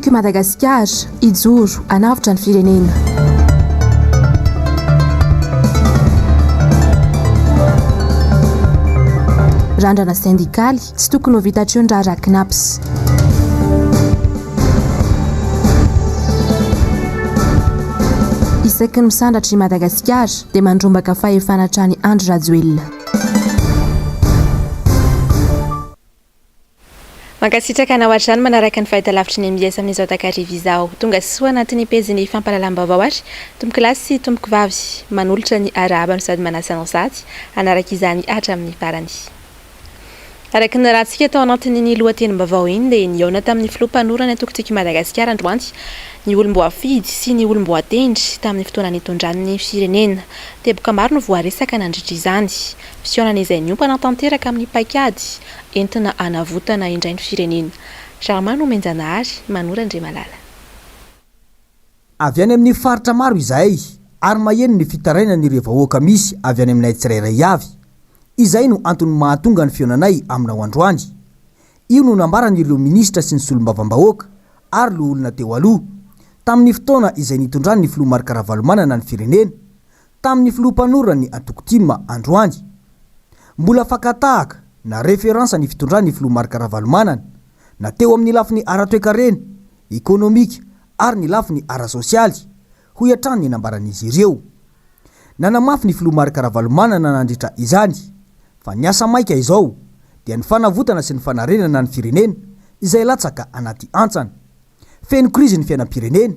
Tiako i Madagasikara, hijoro hanavotra ny firenena. Randrana sendikaly, tsy tokony ho vita hatreo ny raharaha Cnaps. Isaky ny misandratra i Madagasikara dia mandrombaka fahefana hatrany Andry Rajoelina. Mankasitraka anao hatrany manaraka ny fahitalavitry ny mbs amin'izao takariva izao. Tonga soa anatin'ny pejin'ny fampahalalam-baovao ary tompokolahy sy tompokovavy manolotra ny arahaba no sady manasa anao sahady hanaraka izany hatramin'ny farany. Araka ny narahantsika tao anatin'iny lohatenim-baovao iny dia nihaona tamin'ny filoha mpanorina ny antoko Tiako i Madagasikara androany ny olom-boafidy sy ny olom-boatendry tamin'ny fotoana nitondrany ny firenena. Teboka maro no voaresaka nandritra izany. Fihaonana izay niompana tanteraka amin'ny paikady entina hanavotana indray ny firenena. Germain Nomenjanahary, Manoro Andriamalala. Avy any amin'ny faritra maro izahay ary maheno ny fitarainan'ireo vahoaka misy avy any aminay tsirairay avy. Izay no antony mahatonga ny fihaonanay aminao androany. Io no nambaran'ireo minisitra sy ny solombavambahoaka ary loholona teo aloha, tamin'ny fotoana izay nitondran'ny filoha Marc Ravalomanana ny firenena, tamin'ny filoha mpanorina ny antoko tim androany. Mbola fakan-tahaka na référence ny fitondran'ny filoha Marc Ravalomanana, na teo amin'ny lafiny ara-toekarena, ekonomika ary ny lafiny ara-sosialy, hoy hatrany ny nambaran'izy ireo. Nanamafy ny filoha Marc Ravalomanana nandritra izany fa ny asa maika izao dia ny fanavotana sy ny fanarenana ny firenena izay latsaka anaty hantsana. Feno krizy ny fiainam-pirenena,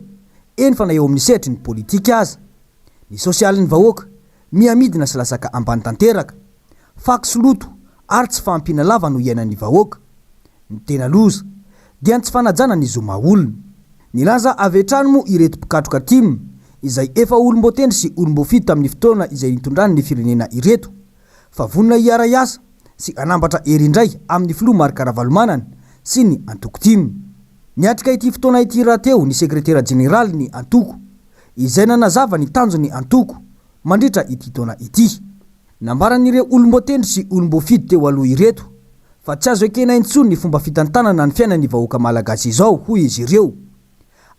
eny fa na eo amin'ny sehatry ny politika aza. Ny sosialin'ny vahoaka, miha midina sy latsaka ambany tanteraka. Fako sy loto ary tsy fahampiana lava no iainan'ny vahoaka. Ny tena loza, dia ny tsy fanajana ny zo maha olona. Nilaza avy hatrany moa ireto mpikatroka tim, izay efa olom-boatendry sy olom-boafidy tamin'ny fotoana izay nitondrany ny firenena ireto, fa vonona hiara-hiasa sy hanambatra hery indray amin'ny filoha Marc Ravalomanana sy ny antoko tim. Niatrika ity fotoana ity rahateo ny sekretera jeneralin'ny antoko, izay nanazava ny tanjon'ny antoko mandritra ity taona ity. Nambaran'ireo olom-boatendry sy olom-boafidy teo aloha ireto fa tsy azo ekena intsony ny fomba fitantanana ny fiainan'ny vahoaka malagasy izao, hoy izy ireo.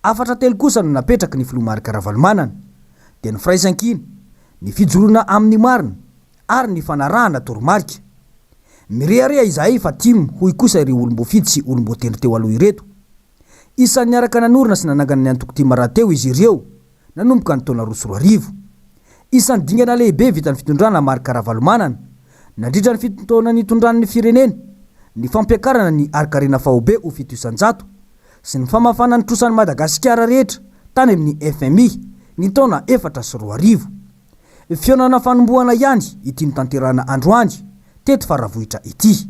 Hafatra telo kosa no napetraky ny filoha Marc Ravalomanana, dia ny firaisankina, ny fijoroana amin'ny marina ary ny fanarahana toromarika. Mirehareha izahay fa tim, hoy kosa ireo olom-boafidy sy olom-boatendry teo aloha ireto. Isan'ny niaraka nanorina sy nanangana ny antoko tim rahateo izy ireo nanomboka ny taona 2002. Isan'ny dingana lehibe vitan'ny fitondrana Marc Ravalomanana nandritra ny fito taona nitondrany ny firenena ny fampiakarana ny harin-karena faobe ho 7% sy ny famafana ny trosan'i Madagasikara rehetra tany amin'ny fmi ny taona 2004. Fihaonana fanombohana ihany ity notanterahina androany teto Faravohitra ity.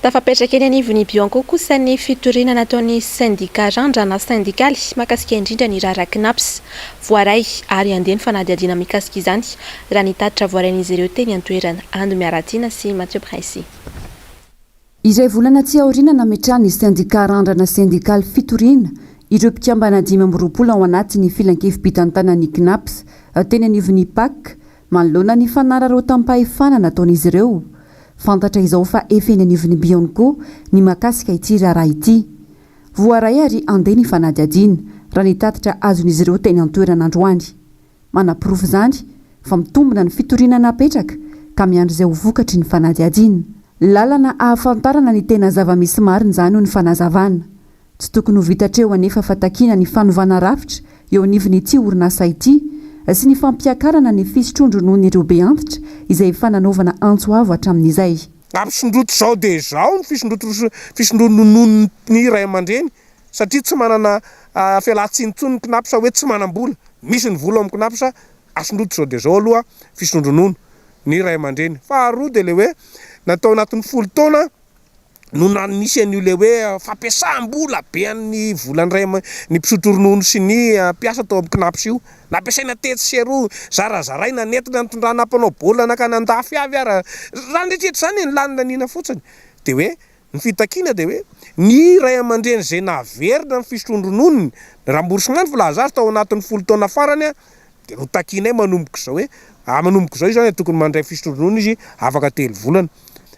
Tafapetraka eny anivon'ny Bianco kosa ny fitoriana nataon'ny sendika Randrana sendikaly mahakasika indrindra ny raharaha Cnaps. Voaray ary handeha ny fanadihadiana mikasika izany raha ny tatitra voarain'izy ireo teny an-toerana. Ando Miaratiana sy Mathieu Princi. Iray volana aty aoriana nametrahan'ny sendika Randrana sendikaly fitoriana ireo mpikambana 25 ao anatin'ny filankevi-pitantanan'ny Cnaps teny anivon'ny Pac Manoloana ny fanararaotam-pahefana nataon'izy ireo, fantatra izao fa efa eny anivon'ny Bianco ny mahakasika ity raharaha ity. Voaray ary handeha ny fanadihadiana, raha ny tatitra azon'izy ireo teny an-toerana androany. Manaporofo izany fa mitombina ny fitoriana napetraka ka miandry izay ho vokatry ny fanadihadiana. Lalana ahafantarana ny tena zava-misy marina izany hoy ny fanazavana. Tsy tokony ho vita hatreo anefa fa takiana ny fanovana rafitra eo anivon'ity orinasa ity sy ny fampiakarana ny fisotroan-dronon'ireo be antitra izay efa nanaovana antso avo hatramin'izay. Ampisondroto izao dia izao ny fisondroan-dronon'ny ray aman-dreny satria tsy manana fialan-tsiny intsony ny Cnaps hoe tsy manam-bola. Misy ny vola ao amin'ny Cnaps, asondroto izao dia izao aloha fisondroan-dronono ny ray aman-dreny. Faharoa dia ilay hoe natao anatin'ny folo taona no nanisy an'io ilay hoe fampiasam-bola be an'ny volan'ny ray aman- ny mpisotro ronono sy ny mpiasa tao amin'ny Cnaps io. Nampiasaina tetsy sy eroa, zarazaraina, nentina nitondrana mpanao baolina nankany an-dafy avy ara. Izany rehetra rehetra izany e, ny lany laniana fotsiny. Dia hoe ny fitakiana dia hoe ny ray aman-dreny izay naverina ny fisotroan-drononony, ny remboursement ny filaza azy tao anatin'ny folo taona farany an, dia notakianay manomboka izao hoe manomboka izao izany tokony mandray fisotroan-dronono izy afaka telo volana.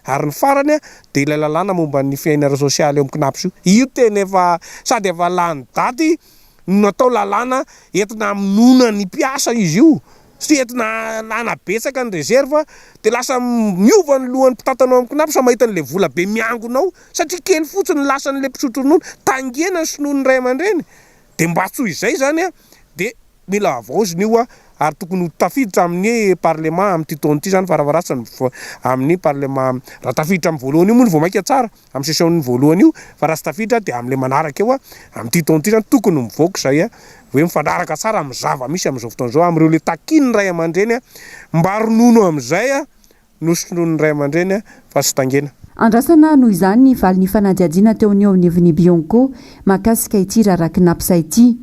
Ary ny farany dia ilay lalàna momba ny fiainana ara-sosialy eo amin'ny Cnaps io. Io tena efa sady efa lany daty no natao lalàna entina hamonoana ny mpiasa izy io sy entina hanabetsaka ny réserve dia lasa miova ny lohan'ny mpitantana ao amin'ny Cnaps mahita an'ilay vola be miangona ao satria kely fotsiny ny lasan'ilay mpisotro ronono, tangena ny sinoan'ny ray aman-dreny dia mba tsy ho izay izany dia Mila havaozina io ary tokony ho tafiditra amin'ny parlement amin'ity taona ity izany farafaharatsiny amin'ny parlement raha tafiditra amin'ny voalohany io moa no vao mainka tsara amin'ny session-ny voalohany io fa raha tsy tafiditra dia amin'ilay manaraka eo amin'ity taona ity izany tokony mivoaka izay hoe mifanaraka tsara amin'ny zava-misy amin'izao fotoana izao amin'ireo ilay takian'ny ray aman-dreny mba ronono amin'izay Nosotroin'ny ray aman-dreny fa tsy tangena. Andrasana noho izany ny valin'ny fanadihadiana teo eo anivon'ny Bianco mahakasika ity raharaha Cnaps ity.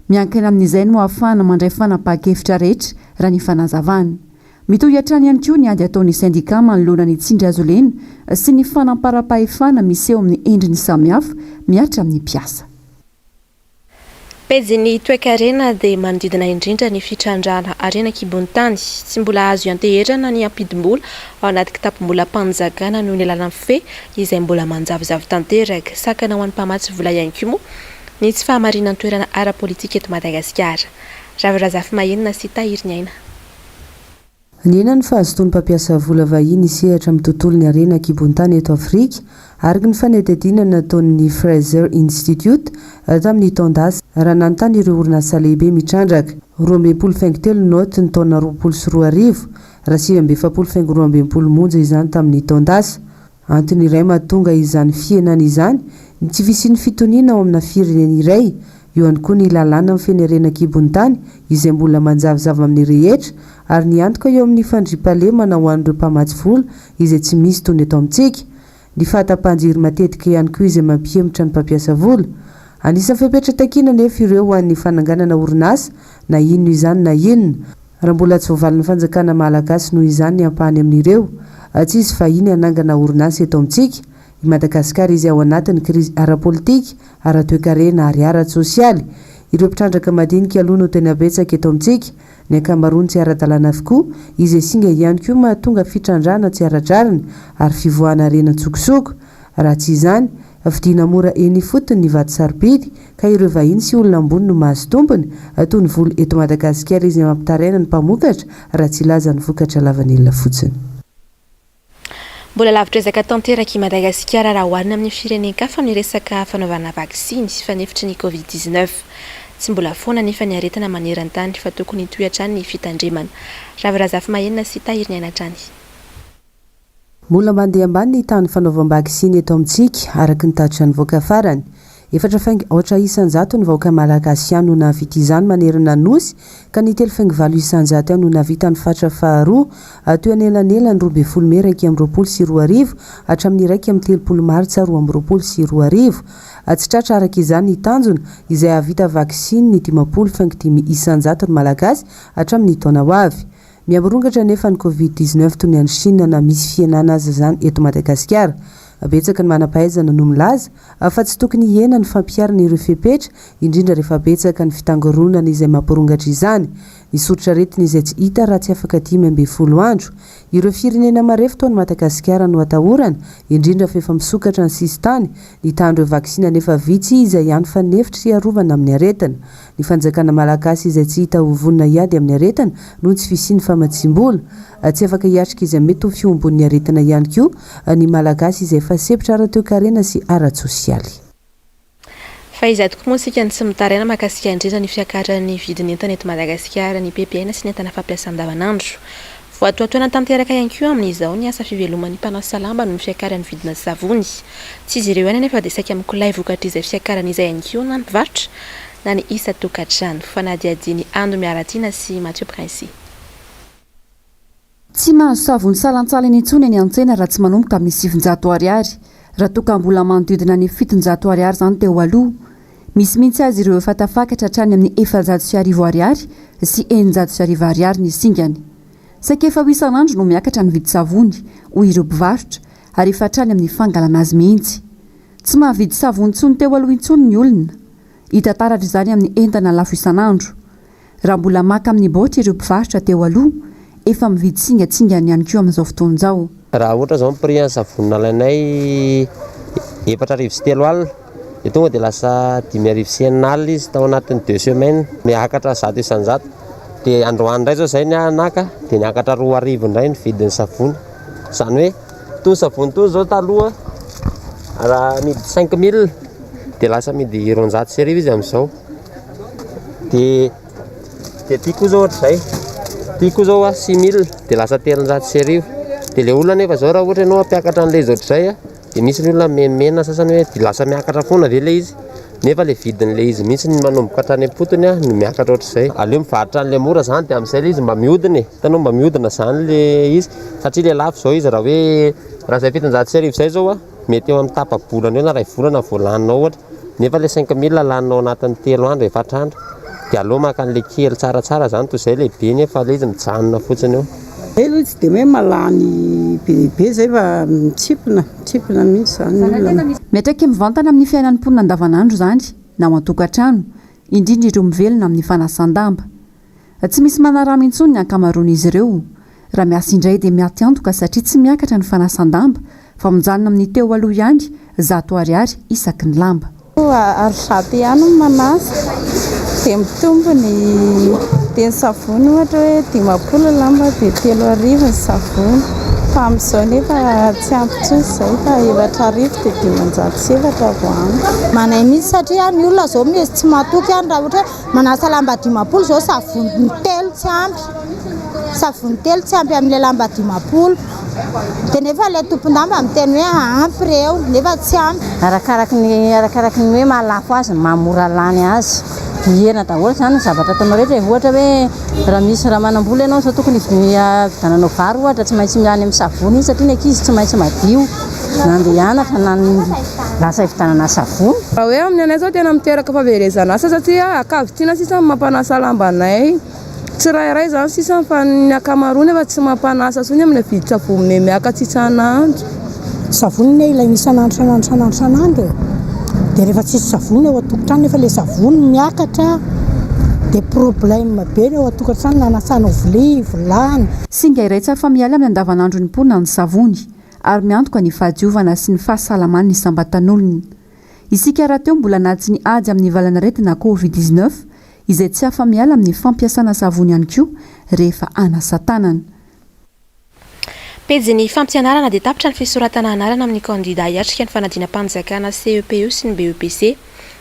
Miankina amin'izay no ahafahana mandray fanapahan-kevitra rehetra raha ny fanazavana. Mitohy hatrany ihany koa ny ady ataon'ny sendikà manoloana ny tsindry hazo lena sy ny fanamparam-pahefana miseho amin'ny endriny samihafa mihatra amin'ny mpiasa. Pejin'ny toekarena dia manodidina indrindra ny fitrandrahana harena an-kibon'ny tany. Tsy mbola azo ianteherana ny hampidim-bola ao anaty kitapom-bolam-panjakana noho ny lalàna mifehy izay mbola manjavozavo tanteraka. Sakana ho an'ny mpamatsy vola ihany koa moa ny tsy fahamarinan-toerana ara-politika eto Madagasikara. Ravo Razafimahenina sy Tahiriniaina. Nihena ny fahazotoan'ny mpampiasa vola vahiny hisehatra amin'ny tontolon'ny harena an-kibon-tany eto Afrika, araka ny fanadihadiana nataon'ny Fraser Institute tamin'ny taon-dasa, raha nanontany ireo orinasa lehibe mitrandraka. 62 faingo telo note ny taona 2020, raha 49 faingo 62 monja izany tamin'ny taon-dasa. Antony iray mahatonga izany fihenana izany ny tsy fisian'ny fitoniana ao amina firenena iray, eo ihany koa ny lalàna mifehy ny harena an-kibon'ny tany izay mbola manjavozavo amin'ny rehetra ary ny antoka eo amin'ny fandriampahalemana ho an'ireo mpamatsy vola izay tsy misy toy ny eto amintsika. Ny fahatapahan-jiro matetika ihany koa izay mampihemotra ny mpampiasa vola. Anisan'ny fepetra takiana anefa ireo ho an'ny fananganana orinasa na inona izany na inona. Raha mbola tsy voavalin'ny fanjakana malagasy noho izany ny ampahany amin'ireo, tsy hisy vahiny hanangana orinasa eto amintsika. I Madagasikara izay ao anatin'ny krizy ara-politika, ara-toekarena ary ara-tsosialy. Ireo mpitrandraka madinika aloha no tena betsaka eto amintsika. Ny ankamaroany tsy ara-dalàna avokoa, izay singa ihany koa mahatonga fitrandrahana tsy ara-drariny ary fivoahana harena an-tsokosoko. Raha tsy izany, vidiana mora eny ifotony ny vato sarobidy ka ireo vahiny sy olona ambony no mahazo tombony, toy ny voly eto Madagasikara izay mampitaraina ny mpamokatra raha tsy hilaza ny vokatra lavanila fotsiny. Mbola lavitr'ezaka tanteraka i Madagasikara raha oharina amin'ny firenen-kafa amin'ny resaka fanaovana vaksiny fanefitry ny Covid 19. Tsy mbola foana anefa ny aretina maneran-tany fa tokony hitohy hatrany ny fitandremana. Ravo Razafimahenina sy Tahiriniaina hatrany. Mbola mandeha ambany ny tahan'ny fanaovam-baksiny eto amintsika, araka ny tatitra nivoaka farany. Efatra faingo aotra isan-jato ny vahoaka malagasy ihany no nahavita izany manerana ny Nosy, ka ny telo faingo valo isan-jato ihany no nahavita ny fatra faharoa, teo anelanelan'ny 12 mey 2021 hatramin'ny 31 martsa 2022. Tsy tratra araka izany ny tanjona, izay hahavita vaksiny ny 50 faingo dimy isan-jato ny Malagasy hatramin'ny taona ho avy. Miha-mirongatra anefa ny Covid 19 toy ny any Chine na misy fihenana aza izany eto Madagasikara. Betsaka ny manam-pahaizana no milaza fa tsy tokony hihena ny fampiharana ireo fepetra, indrindra rehefa betsaka ny fitangoronana izay mampirongatra izany. Ny soritr'aretina izay tsy hita raha tsy afaka 15 andro. Ireo firenena marefo toa an'i Madagasikara no atahorana, indrindra fa efa misokatra ny sisintany, ny tahan'ireo vaksiny anefa vitsy izay ihany fanefitra hiarovana amin'ny aretina. Ny fanjakana malagasy izay tsy hita ho vonona hiady amin'ny aretina noho ny tsy fisian'ny famatsiam-bola. Tsy afaka hiatrika izay mety ho fihombon'ny aretina ihany koa ny Malagasy izay efa sempotra ara-toekarena sy ara-tsosialy. Fa iza tokoa moa isika no tsy mitaraina mahakasika indrindra ny fiakaran'ny vidin'entana eto Madagasikara, ny PPN sy ny entana fampiasa andavanandro. Voatohatohana tanteraka ihany koa amin'izao ny asa fiveloman'ny mpanasa lamba noho ny fiakaran'ny vidina savony. Tsy izy ireo ihany anefa dia saika mikolay vokatr'izay fiakarana izay ihany koa na ny mpivarotra na ny isan-tokantrano. Fanadihadian'i Ando Miaratiana sy Mathieu Princi. Tsy mahazo savony salantsalany intsony eny an-tsena raha tsy manomboka amin'ny 900 ariary, raha toa ka mbola manodidina ny 700 ariary izany teo aloha. Misy mihitsy aza ireo efa tafakatra hatrany amin'ny 1400 ariary sy 1600 ariary ny singany. Saika efa ho isan'andro no miakatra ny vidin-tsavony, hoy ireo mpivarotra, ary efa hatrany amin'ny fangalana azy mihitsy. Tsy mahavidy savony intsony teo aloha intsony ny olona. Hita taratra izany amin'ny entana lafo isan'andro. Raha mbola maka amin'ny baoritra ireo mpivarotra teo aloha, efa mividy singantsingany ihany koa amin'izao fotoana izao. Raha ohatra izao ny prix an'ny savony nalainay 34 40 dia tonga dia lasa 6500 izy tao anatin'ny deux semaines, miakatra 100%. Dia androany indray izao izay ny ahy naka dia niakatra 2000 indray ny vidin'ny savony. Izany hoe itony savony itony izao taloha raha amidy 5000 dia lasa amidy 1200 izy amin'izao. Dia Dia ty koa zao ohatr'izay, ty koa zao a 6000 dia lasa 1300. Dia ilay olona nefa zao raha ohatra ianao hampiakatra an'ilay izy ohatr'izay a, dia misy ny olona mimenomenona sasany hoe dia lasa miakatra foana ve ilay izy? Nefa ilay vidin'ilay izy mihitsy no manomboka hatrany am-potony a no miakatra ohatr'izay. Aleo mivarotra an'ilay mora zany dia amin'izay ilay izy mba mihodina e, hitanao mba mihodina zany ilay izy satria ilay lafo zao izy raha hoe raha izay 1700 izay zao a mety eo amin'ny tapa-bolana eo na iray volana vao laninao ohatra. Nefa le 5000 laninao anatin'ny telo andro, efatra andro, dia aleo maka an'le kely tsaratsara zany toy izay le be nefa le izy mijanona fotsiny eo. Zay aloha tsy dia hoe mahalany be dia be zay fa mitsimpona, mitsimpona mihitsy zany ny olona. Miantraika mivantana amin'ny fiainan'ny mponina andavanandro izany na ao an-tokantrano, indrindra ireo mivelona amin'ny fanasan-damba. Tsy misy manarama intsony ny ankamaroan'izy ireo. Raha miasa indray dia miaty antoka satria tsy miakatra ny fanasan-damba fa mijanona amin'ny teo aloha ihany, 100 ariary isaky ny lamba. Ary 100 ihany no manasa dia mitombo ny dia ny savony ohatra hoe 50 ny lamba dia 3000 ny savony fa amin'izao nefa tsy ampy intsony izay fa 4000 dia 504 vao ampy. Manahy mihitsy satria ny olona izao misy tsy matoky any raha ohatra hoe Manasa lamba 50 izao savony telo tsy ampy. Savony telo tsy ampy amin'ilay lamba 50. Dia nefa ilay tompon-damba miteny hoe ampy ireo nefa tsy ampy. Arakaraky ny arakaraky ny hoe mahalafo azy ny maha mora lany azy. Mihena daholo izany ny zavatra ataonao rehetra e. Ohatra hoe raha misy raha manam-bola ianao izao tokony hividiananao vary ohatra tsy maintsy miala any amin'ny savony iny satria ny ankizy tsy maintsy madio. Na andeha hianatra na lasa hividianana savony. Raha hoe amin'ny anay zao tena miteraka fahaverezana asa satria ankavitsiana sisa no mampanasa lamba anay. Tsirairay zany sisa fa ny ankamaroany efa tsy mampanasa intsony amin'ny vidin-tsavony miha miakatra isan'andro. Savony anie ilaina isan'andro isan'andro isan'andro isan'andro e. Dia rehefa tsisy savony ao an-tokotrano nefa ilay savony miakatra dia problème be ny ao an-tokantrano na anasanao vilia, vilany. Singa iray tsy afa-miala amin'ny andavanandron'ny mponina ny savony. ary miantoka ny fahadiovana sy ny fahasalaman'ny isam-batan'olona. Isika rahateo mbola anatin'ny ady amin'ny valanaretina Covid 19 izay tsy afa-miala amin'ny fampiasana savony ihany koa rehefa hanasa tanana. Pejin'ny fampianarana dia tapitra ny fisoratana anarana amin'ny kandida hiatrika ny fanadinam-panjakana CEPE sy ny BEPC.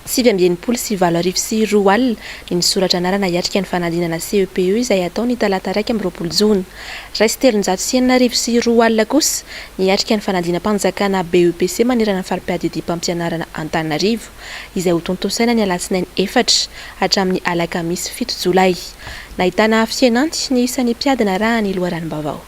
8869 ny nisoratra anarana hiatrika ny fanadinana CEPE izay hatao ny talata 21 jona. 6201 kosa ny hiatrika ny fanadinam-panjakana BEPC manerana ny fari-piadidiam-pampianarana Antananarivo izay hotontosaina ny alatsinainy efatra hatramin'ny alakamisy fito jolay. Nahitana fihenanty ny isan'ny mpiadina raha ny loharanom-baovao.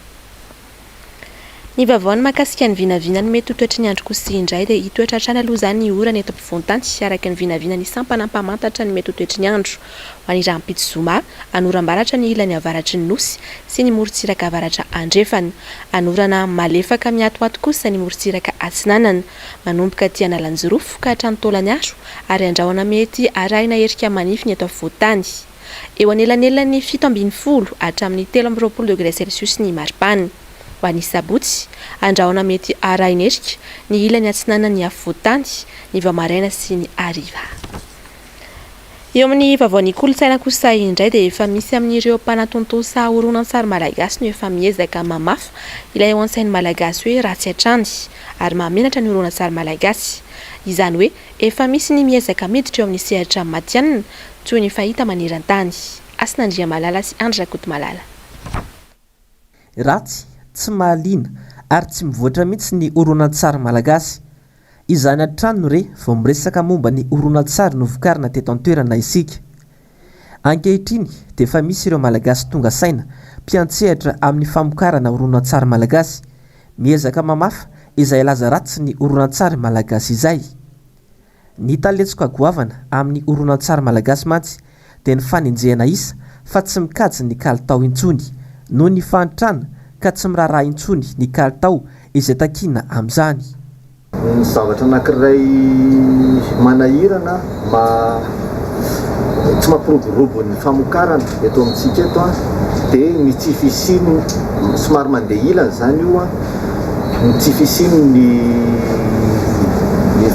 Ny vaovaony mahakasika ny vinavina ny mety ho toetry ny andro kosa indray dia hitoetra hatrany aloha izany ny orana eto ampovoan-tany araka ny vinavina ny sampana mpamantatra ny mety ho toetry ny andro ho an'ny rahampitso zoma hanoram-baratra ny ilany avaratry ny nosy sy ny morontsiraka avaratra andrefana. Hanorana malefaka miatoato kosa ny morontsiraka atsinanana manomboka aty Analanjirofo ka hatrany Taolagnaro ary andrahona mety arahina erika manify ny eto afovoan-tany. Eo anelanelan'ny 17 hatramin'ny 23 degré celsius ny maripana. Ho an'ny sabotsy, andrahona mety harahin'erika ny ilany atsinanan'ny afovoan-tany ny vao maraina sy ny hariva. Eo amin'ny vaovaon'ny kolontsaina kosa indray dia efa misy amin'ireo mpanatontosa horonantsary malagasy no efa miezaka mamafa ilay ao an-tsain'ny Malagasy hoe ratsy hatrany ary mahamenatra ny horonantsary malagasy. Izany hoe Efa misy ny miezaka miditra eo amin'ny sehatra matihanina toy ny fahita maneran-tany. Hasina Andriamalala sy Andry Rakotomalala. Ratsy, tsy mahaliana ary tsy mivoatra mihitsy ny horonantsary malagasy. Izany hatrany no re vao miresaka momba ny horonantsary novokarina teto an-toerana isika. Ankehitriny dia efa misy ireo Malagasy tonga saina, mpiantsehatra amin'ny famokarana horonantsary malagasy, Miezaka mamafa izay laza ratsy ny horonantsary malagasy izay. Ny taletsoka goavana amin'ny horonantsary malagasy mantsy dia ny fanenjehana isa fa tsy mikajy ny kalitao intsony noho ny fahantrana ka tsy miraharaha intsony ny kalitao izay takiana amin'izany. Ny zavatra anankiray manahirana ma tsy mampiroborobo ny famokarana eto amintsika eto dia ny tsy fisian'ny, somary mandeha ilany izany io, Ny tsy fisian'ny ny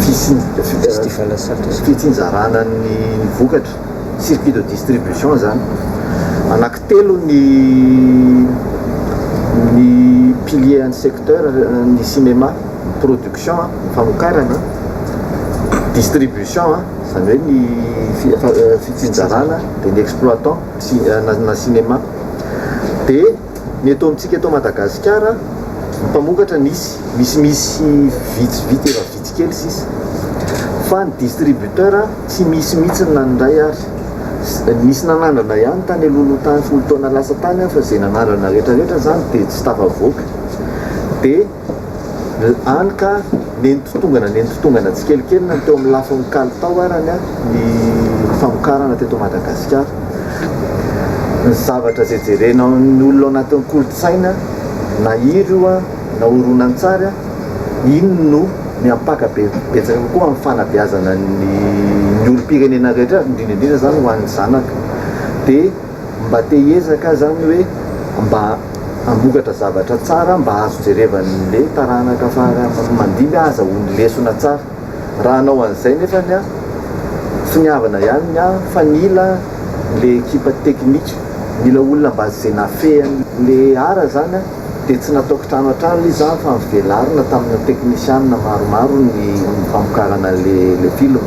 fitsinjarana ny vokatra, circuit de distribution izany. Anankitelo ny ny pilier an'ny secteur ny cinéma, ny production, ny famokarana, distribution, izany hoe ny fitsinjarana, dia ny exploitant na cinéma. Dia Ny eto amintsika eto Madagasikara, ny mpamokatra nisy, misimisy vitsivitsy efa vitsy kely sisa. Fa ny distributeur tsy misy mihitsy na ny iray ary. Nisy nanandrana ihany tany alohaloha tany folo taona lasa tany fa izay nanandrana rehetrarehetra izany dia tsy tafavoaka. Dia Hany ka nentotongana nentotongana tsikelikely na ny teo amin'ny lafiny kalitao arany ny famokarana teto Madagasikara. Ny zavatra izay jerena ny olona ao anatin'ny kolontsaina na hira io na horonantsary, iny no miampaka be betsaka kokoa amin'ny fanabeazana ny ny olom-pirenena rehetra, indrindra indrindra izany ho an'ny zanaka. Dia Mba te hiezaka aho zany hoe mba hamokatra zavatra tsara mba azo jerevan'le taranaka fara mandimby ahazahoany lesona tsara. Raha hanao an'izay nefany aho, finiavana ihany ny ahy fa mila le ekipa teknika, mila olona mba ze nafehy an'le art zany dia tsy nataoko trano an-trano le izy zany fa novelarina tamina teknisianina maromaro ny famokarana an'le film.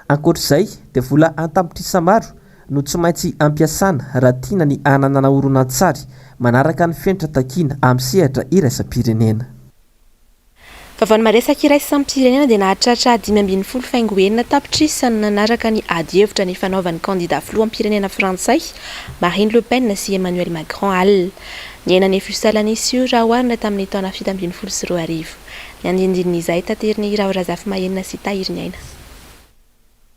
Ankoatr'izay dia vola an-tapitrisa maro no tsy maintsy ampiasana raha tiana ny hananana horonantsary manaraka ny fenitra takiana amin'ny sehatra iraisam-pirenena. Vaovao maresaka iraisam-pirenena dia nahatratra 15 faingo enina tapitrisa ny nanaraka ny adihevitra nifanaovan'ny kandida filoham-pirenena frantsay Marine Le Pen sy Emmanuel Macron alina. Nihena anefa io salan'isa io raha oharina tamin'ny taona 2017. Ny andinindin'izay taterin'i Raho Razafimahenina sy Tahiriniaina.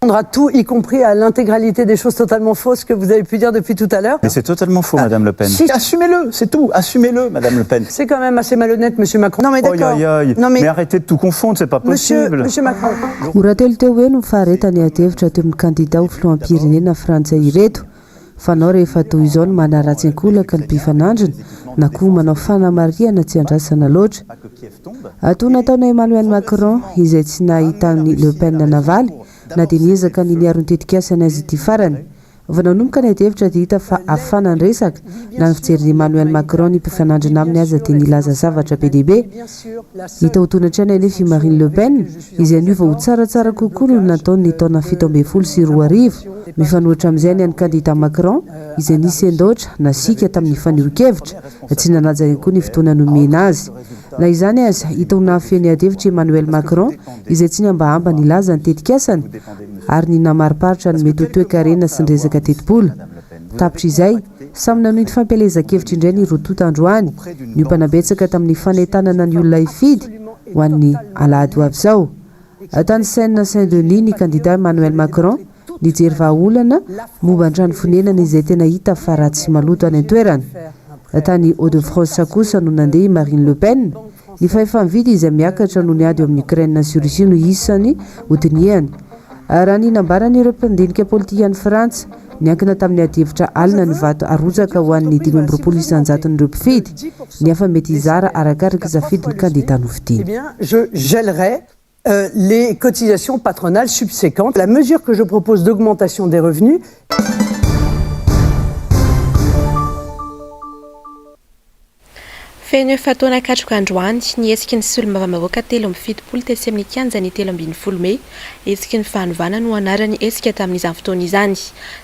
À tout, y compris à l'intégralité des choses totalement fausses que vous avez pu dire depuis tout à l'heure. Mais c'est totalement faux, Madame Le Pen. Si. Assumez-le, c'est tout. Assumez-le, Madame Le Pen. C'est quand même assez malhonnête, Monsieur Macron. Non mais d'accord. Non mais... mais arrêtez de tout confondre, c'est pas possible. Monsieur, Monsieur Macron. Ora telo teo ho eo no faharetan'ny adihevitra teo amin'ny kandida ho filoham-pirenena frantsay ireto. Fanao rehefa toy izao ny manaratsy ankolaka ny mpifanandrina na koa manao fanamarihana tsy andrasana loatra. Toa nataon'i Emmanuel Macron izay tsy nahitan'i Le Pen navaly na dia niezaka ny niaro ny tetikasany aza ity farany. Vao nanomboka ny adihevitra dia hita fa hafana ny resaka, na ny fijerin'i Emmanuel Macron ny mpifanandrina aminy aza dia nilaza zavatra be dia be. Hita ho tony hatrany anefa i Marine Le Pen izay niova ho tsaratsara kokoa noho ny nataony ny taona 2017. Mifanohitra amin'izay ny an'ny kandida Macron izay nisendoatra, nasiaka tamin'ny fanehoan-kevitra, tsy nanaja ihany koa ny fotoana nomena azy. Na izany aza, hita ho nahafehy ny adihevitra i Emmanuel Macron izay tsy nihambahamba nilaza ny tetikasany ary ny namariparitra ny mety ho toekarena sy ny resaka tetibola. Tapitra izay, samy nanohy ny fampielezan-kevitra indray ny roa tonta androany. Niompana betsaka tamin'ny fanentanana ny olona hifidy ho an'ny alahady ho avy izao. Tany Seine Saint Denis ny kandida Emmanuel Macron nijery vahaolana momba ny trano fonenana izay tena hita fa ratsy sy maloto any an-toerana. Tany Hauts de France kosa no nandeha i Marine Le Pen. Ny fahefa-mividy izay miakatra noho ny ady eo amin'i Ukraine sy Russie no isany hodinihany. Raha ny nambaran'ireo mpandinika politika any Frantsa, niankina tamin'ny adihevitra alina ny vato arotsaka ho an'ny 25 isan-jaton'ireo mpifidy, ny hafa mety hizara arakaraka safidin'ny kandida nofidiny. Je gèlerai les cotisations patronales subséquentes. La mesure que je propose d'augmentation des revenus. Feno efa-taona katroka androany ny hetsiky ny solombavambahoaka 73 tetsy amin'ny kianjan'ny 13 mey. Hetsiky ny fanovana no anaran'ny hetsika tamin'izany fotoana izany.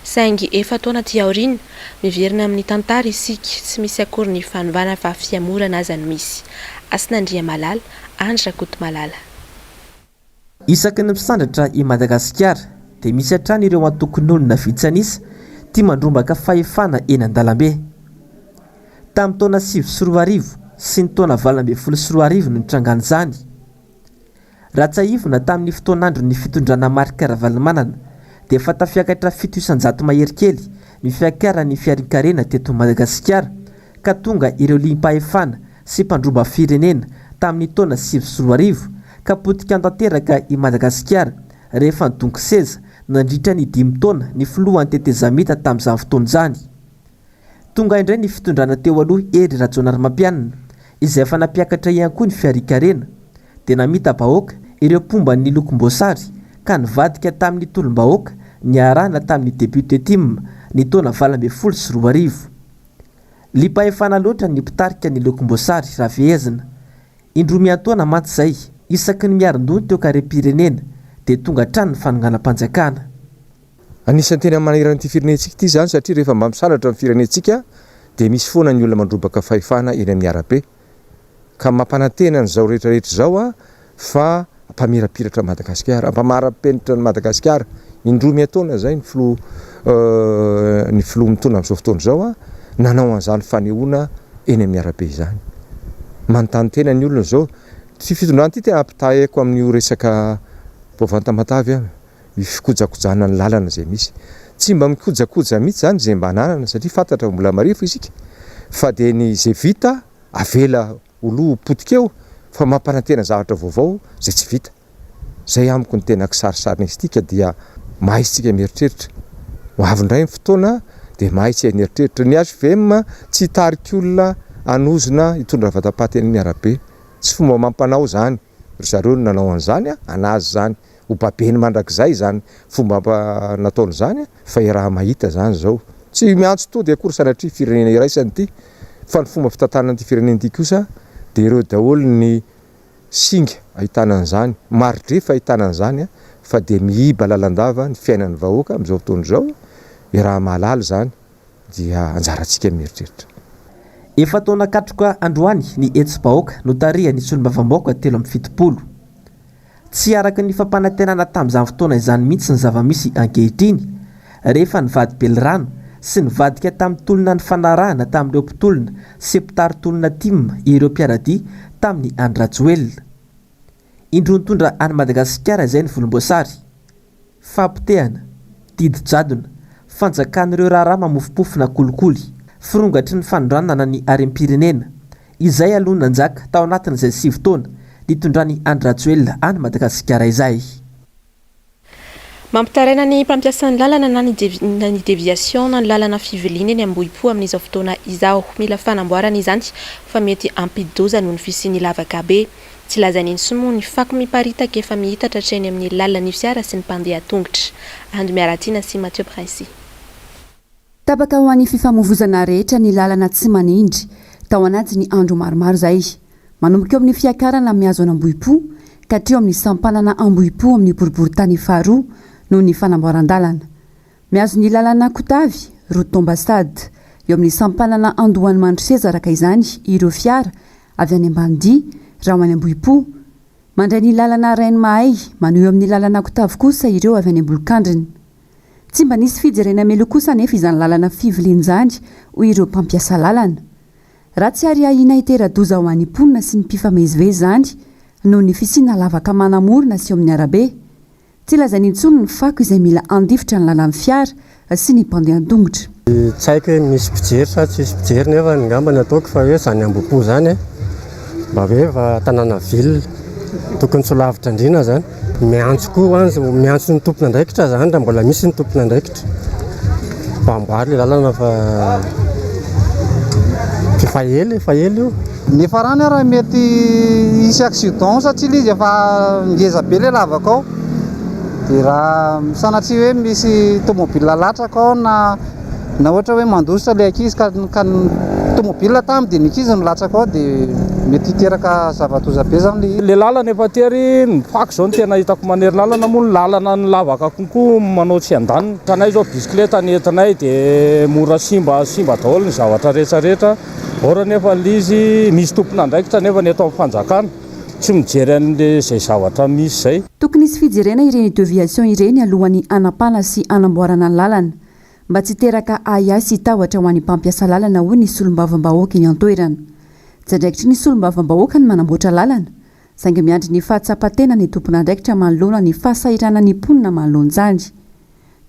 Saingy efa-taona aty aoriana, miverina amin'ny tantara isika, tsy misy akory ny fanovana fa fihemorana aza no misy. Hasina Andriamalala, Andry Rakotomalala. Isaky ny misandratra i Madagasikara dia misy hatrany ireo antokon'olona vitsy an'isa tia mandrombaka fahefana eny an-dalambe. Tamin'ny taona 2009 sy ny taona 2018 no nitrangan'izany. Raha tsiahivina tamin'ny fotoan'andron'ny fitondrana Marc Ravalomanana dia efa tafiakatra 7% mahery kely ny fiakaran'ny fiharin-karena teto Madagasikara ka tonga ireo liam-pahefana sy mpandroba firenena tamin'ny taona 2009 ka potika tanteraka i Madagasikara rehefa nidongy seza nandritra ny dimy taona ny filohan'ny tetezamita tamin'izany fotoana izany. Tonga indray ny fitondrana teo aloha Hery Rajaonarimampianina. izay efa nampiakatra ihany koa ny fiarian-karena, dia namita-bahoaka ireo mpomba ny lokom-boasary ka nivadika tamin'ny tolom-bahoaka niarahana tamin'ny depiote tim ny taona 2018. Liam-pahefana loatra ny mpitarika ny lokom-boasary raha fehezina. Indroa miantaona mantsy izay, isaky ny miarin-doha ny toekarem-pirenena dia tonga hatrany ny fanonganam-panjakana. Anisan'ny tena manahirana ity firenentsika ity izany satria rehefa mba misandratra ny firenentsika dia misy foana ny olona mandrobaka fahefana eny amin'ny arabe. Ka mampanantena an'izao rehetra rehetra izao aho fa hampamirapiratra an'i Madagasikara, hampamara-penitra an'i Madagasikara. Indroa miantaona izay ny filoha ny filoha mitondra amin'izao fotoana izao nanao an'izany fanehoana eny amin'ny arabe izany. Manontany tena ny olona izao. Ity fitondrana ity tena ampitahaiko amin'io resaka Bovan Tamatave io. io fikojakojana ny lalana izay misy. Tsy mba mikojakoja mihitsy izany izay mba ananana satria fantatra fa mbola marefo isika fa dia ny izay vita avela ho lo ho potika eo fa mampanantena zavatra vaovao izay tsy vita. Izay amiko no tena kisarisarin'istika dia mahay isika mieritreritra. Ho avy indray ny fotoana dia mahay isika mieritreritra. Ny hvm tsy hitarika olona hanozona hitondra vatapaty eny amin'ny arabe. Tsy fomba amam-panao izany. Ry zareo no nanao an'izany, an'azy izany. Ho babeny mandrakizay izany fomba nataony izany fa iaraha-mahita izany izao. Tsy miantso tody akory sanatria firenena iraisana ity fa ny fomba fitantanana ity firenena ity kosa dia ireo daholo ny singa ahitana an'izany, mari-drefy ahitana an'izany fa dia miiba lalandava ny fiainan'ny vahoaka amin'izao fotoana izao, iaraha-mahalala izany dia anjarantsika ny mieritreritra. Efa taona katroka androany ny hetsi-bahoaka notarihan'ny solombavambahoaka 73. Tsy araka ny fampanantenana tamin'izany fotoana izany mihitsy ny zava-misy ankehitriny, rehefa nivadi-belirano sy nivadika tamin'ny tolona nifanarahana tamin'ireo mpitolona sy mpitari-tolona tim ireo mpiara-dia tamin'i Andry Rajoelina. Indroa nitondra an'i Madagasikara izay ny volomboasary. Fahapotehana, didy jadona, fanjakan'ireo raharaha mamofompofona kolikoly, firongatry ny fanondranana ny harem-pirenena, izay aloha nanjaka tao anatin'izay sivy taona nitondran'i Andry Rajoelina an'i Madagasikara izay. Mampitaraina ny mpampiasa ny lalana na ny na ny déviation na ny lalana fiviliana eny Ambohipo amin'izao fotoana izao. Mila fanamboarana izany fa mety hampidi-doza noho ny fisian'ny lavaka be. Tsy lazaina intsony moa ny fako miparitaka efa mihitatra hatreny amin'ny lalan'ny fiara sy ny mpandeha tongotra. Ando Miaratiana sy Mathieu Princi. Tapaka ho an'ny fifamoivozana rehetra ny lalana tsy manindry tao anatin'ny andro maromaro izay. Manomboka eo amin'ny fiakarana mihazo an'Ambohipo ka hatreo amin'ny sampanana Ambohipo amin'ny boriborintany faharoa noho ny fanamboaran-dalana. Mihazo ny lalana Kotavy, route d'ambassade, eo amin'ny sampanana Andohan'i Mandroseza araka izany ireo fiara avy any Ambanidia raha ho any Ambohipo. Mandray ny lalana Rainimahay manohy eo amin'ny lalana Kotavy kosa ireo avy any Ambolokandrina. Tsy mba nisy fijerena mialoha kosa anefa izany lalana fiviliana izany hoy ireo mpampiasa lalana. Raha tsy ary ahiana hitera-doza ho an'ny mponina sy ny mpifamezivezy izany noho ny fisiana lavaka manamorona sy eo amin'ny arabe. Tsy lazaina intsony ny fako izay mila handifotra ny lalan'ny fiara sy ny mpandeha an-tongotra. Tsy haiko hoe misy mpijery sa tsisy mpijery nefa angamba ny ataoko fa hoe izany Ambohipo izany mba hoe efa tanàna ville tokony tsy ho lavitra andriana izany. Miantso koa an, miantso ny tompon'andraikitra izany raha mbola misy ny tompon'andraikitra mba amboary ilay lalana fa efa ela efa ela io. Ny farany ara mety hisy accident satria ilay izy efa ngeza be ilay lavaka ao dia raha sanatria hoe misy tomobile latsaka ao na na ohatra hoe mandositra ilay ankizy ka ka ny tomobile tamy dia ny ankizy no latsaka ao dia mety hiteraka zava-doza be zany ilay izy. Ilay lalana efa tery, ny fako izao no tena hitako manery lalana moa ny lalana ny lavaka konko manao tsy andaniny. Hitanay izao bisikileta ny entinay dia mora simba simba daholo ny zavatra rehetra rehetra. Or anefa ilay izy misy tompon'andraikitra anefa ny eto amin'ny fanjakana tsy mijery an'izay zavatra misy izay. Tokony hisy fijerena ireny deviation ireny alohan'ny hanapahana sy hanamboarana ny lalana, mba tsy hiteraka ahiahy sy tahotra ho an'ny mpampiasa lalana hoy ny solombavambahoaka eny an-toerana. Tsy andraikitry ny solombavambahoaka ny manamboatra lalana, saingy miandry ny fahatsapan-tena ny tompon'andraikitra manoloana ny fahasahiranan'ny mponina manoloana izany.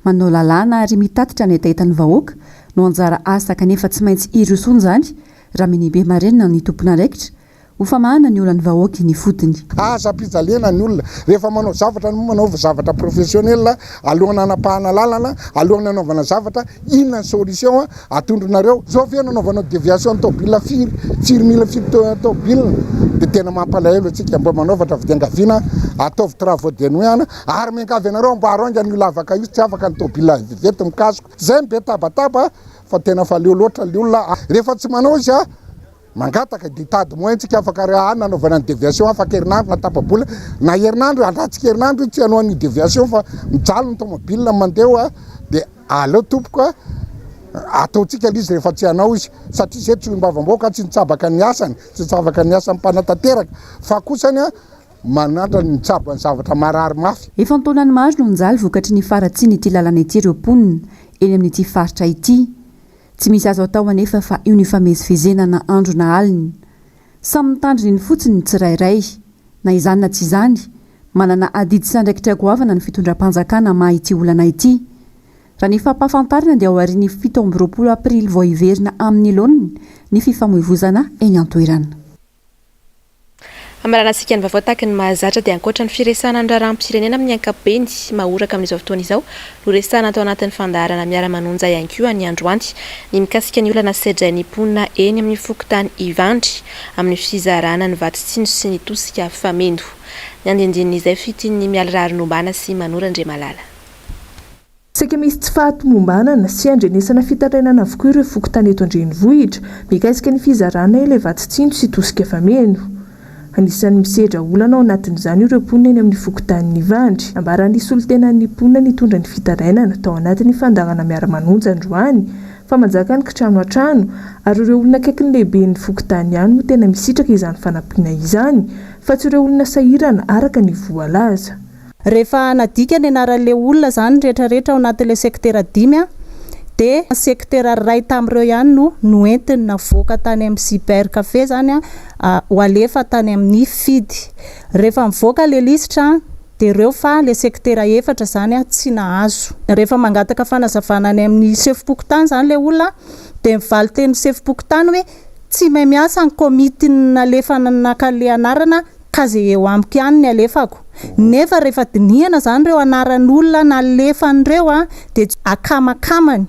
Manao lalàna ary mitatitra ny hetahetan'ny vahoaka no anjara asa kanefa tsy maintsy hirosoana izany raha minibe marenina ny tompon'andraikitra, Ho famahana ny olan'ny vahoaka eny ifotony. Aza ampijaliana ny olona. Rehefa manao zavatra no manaova zavatra professionnel alohan'ny hanapahana lalana, alohan'ny hanaovana zavatra, inona ny solution atondronareo? Zao ve nanaovanao deviation tôbila firy, firy mille firy tôbila? Dia tena mampalahelo antsika. Mba manaovatra fiangaviana, ataovy travaux de nuit ana, ary miangavy anareo amboaro haingana io lavaka io, tsy afaka ny tôbila vetivety mikasoka. Zay no be tabataba fa tena fa leo loatra le olona. Rehefa tsy manao izy Mangataka dia hitady moyen tsika afaka raha nanaovana ny deviation afaka herinandro na tapa-bola na herinandro andratsika herinandro io tsy hanao an'io deviation fa mijaly ny tomobile mandeha eo dia aleo tompoko a ataontsika ilay izy rehefa tsy hanao izy satria izay tsy olom-bavam-bahoaka tsy nitsabaka ny asany tsy nitsabaka ny asan'ny mpanatanteraka fa kosany a manandrana ny mitsabo ny zavatra marary mafy. Efa an-taonany maro no nijaly vokatry ny faharatsian'ity lalana ity ireo mponina eny amin'ity faritra ity. Tsy misy azo atao anefa fa io nifamezivezena na andro na alina. Samy mitandrina eny fotsiny ny tsirairay. Na izany na tsy izany, manana adidy sy andraikitra goavana ny fitondram-panjakana hamaha ity olana ity. Raha ny fampahafantarana dia aorian'ny 27 aprily vao hiverina amin'ny laoniny ny fifamoivozana eny an-toerana. Hamaranantsika ny vaovao tahaka ny mahazatra dia ankoatra ny firesahana ny raharaham-pirenena amin'ny ankapobeny mahoraka amin'izao fotoana izao no resahana tao anatin'ny fandaharana Miara-manonja ihany koa ny androany ny mikasika ny olana sedrain'ny mponina eny amin'ny fokontany Ivandry amin'ny fizarana ny vatsy tsinjo sy ny tosika fameno. Ny andindinin'izay fitian'ny Mialy Raharinombana sy Manoro Andriamalala. Saika misy tsy fahatomombanana sy andrenesana fitarainana avokoa ireo fokontany eto an-drenivohitra mikasika ny fizarana ilay vatsy tsinjo sy tosika fameno. Anisan'ny misedra olana ao anatin'izany ireo mponina eny amin'ny fokontanin'Ivandry. Nambaran'ny solontenan'ny mponina nitondra ny fitarainana tao anatin'ny fandaharana miara-manonja androany fa manjaka ny kitrano an-trano ary ireo olona akaiky ny lehiben'ny fokontany ihany no tena misitraka izany fanampiana izany fa tsy ireo olona sahirana araka ny voalaza. Rehefa nadika ny anaran'ilay olona izany rehetra rehetra ao anatin'ilay sektera dimy dia sektera iray tamin'ireo ihany no noentiny navoaka tany amin'ny cyber café izany ho alefa tany amin'ny fidy. Rehefa mivoaka ilay lisitra dia ireo fa ilay sektera efatra izany tsy nahazo. Rehefa mangataka fanazavana any amin'ny sefom-pokontany izany ilay olona dia ny valin-tenin'ny sefom-pokontany hoe tsy mahay miasa ny komity nalefa naka ilay anarana ka ze eo amiko ihany ny alefako. Nefa rehefa dinihana zany ireo anaran'olona nalefany ireo a, dia tsy akamakamany.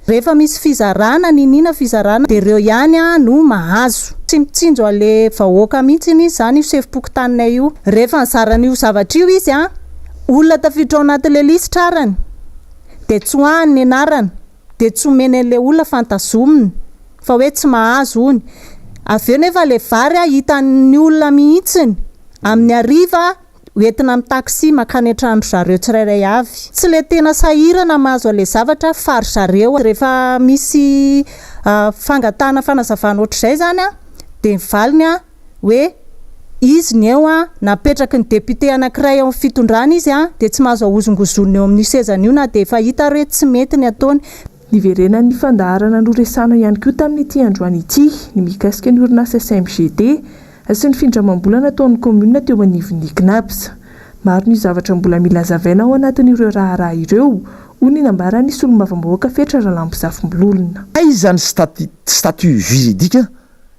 Rehefa misy fizarana niniana fizarana dia ireo ihany no mahazo. Tsy mitsinjo an'le vahoaka mihitsy izy zany io sefom-pokontaninay io. Rehefa nizara an'io zavatra io izy a, olona tafiditra ao anatin'le lisitra arany dia tsoahany ny anarana. Dia tsy omeny an'ilay olona fa ntazominy fa hoe tsy mahazo hony. Avy eo nefa ilay vary hitan'ny olona mihitsiny amin'ny hariva hoentina amin'ny taxi mankany an-tranon-dry zareo tsirairay avy. Tsy ilay tena sahirana mahazo an'ilay zavatra fa ry zareo. Rehefa misy fangatahana fanazavana ohatr'izay izany dia ny valiny hoe izy ny eo an, napetraky ny député anankiray ao amin'ny fitondrana izy an, dia tsy mahazo ahozongozonina eo amin'io sezany io na dia efa hita ary hoe tsy mety ny ataony. Niverenan'ny fandaharana noresahana ihany koa tamin'ity androany ity ny mikasika ny orinasa SMGD sy ny findramam-bola nataon'ny kaominina teo anivon'ny Cnaps. Maro ny zavatra mbola mila hazavaina ao anatin'ireo raharaha ireo, hoy ny nambaran'ny solombavambahoaka Fetra Ralambozafimbololona. Aiza ny statut juridique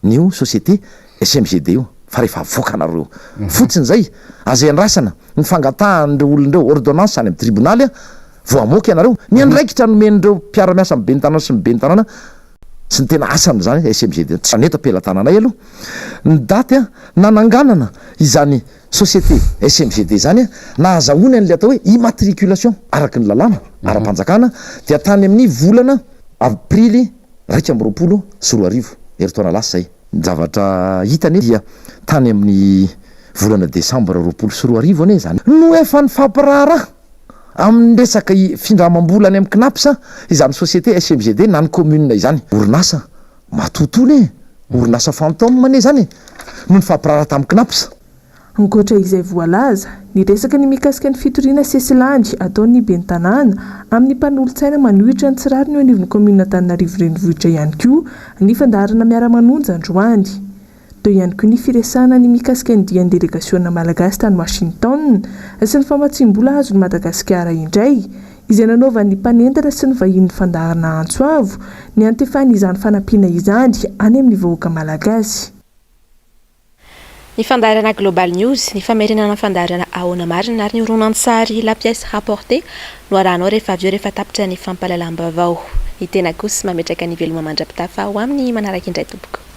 nio société SMGD io fa rehefa avoakanareo fotsiny zay aza iandrasana ny fangatahan'ireo olona ireo ordonnance any amin'ny tribonaly vao hamoaka ianareo ny andraikitra nomen'ireo mpiara-miasa amin'ny ben'ny tanàna sy ny ben'ny tanàna sy ny tena asany izany SMGD tsy eto am-pelatananay aloha ny daty nananganana izany société SMGD izany nahazahoany an'ilay atao hoe immatriculation araka ny lalàna ara-panjakana dia tany amin'ny volana aprily 2021, herintaona lasa izay. Ny zavatra hita anie dia tany amin'ny volana desambra 2020 anie izany no efa nifampiraharaha amin'ny resaka findramam-bola any amin'ny Cnaps izany société SMGD na ny commune izany. Orinasa matotoa anie, orinasa fantôme anie izany e, no nifampiraharaha tamin'ny Cnaps. Ankoatra izay voalaza, niresaka ny mikasika ny fitoriana sesilany ataon'ny ben'ny tanàna amin'ny mpanolotsaina manohitra ny tsy rariny eo anivon'ny kaominina Antananarivo Renivohitra ihany koa ny fandaharana Miara-manonja androany. Teo ihany koa ny firesahana ny mikasika ny dian'ny delegasiona malagasy tany Washington sy ny famatsiam-bola azon'i Madagasikara indray izay nanaovan'ny mpanentana sy ny vahinin'ny fandaharana antso avo ny hantefany izany fanampiana izany any amin'ny vahoaka malagasy. Ny fandaharana Global News, ny famerenana ny fandaharana Ahoana Marina ary ny horonantsary La Pièce Rapportée no arahanao rehefa avy eo rehefa tapitra ny fampahalalam-baovao. Ny tena kosa mametraka ny veloma mandra-pitafa ho amin'ny manaraka indray tompoko.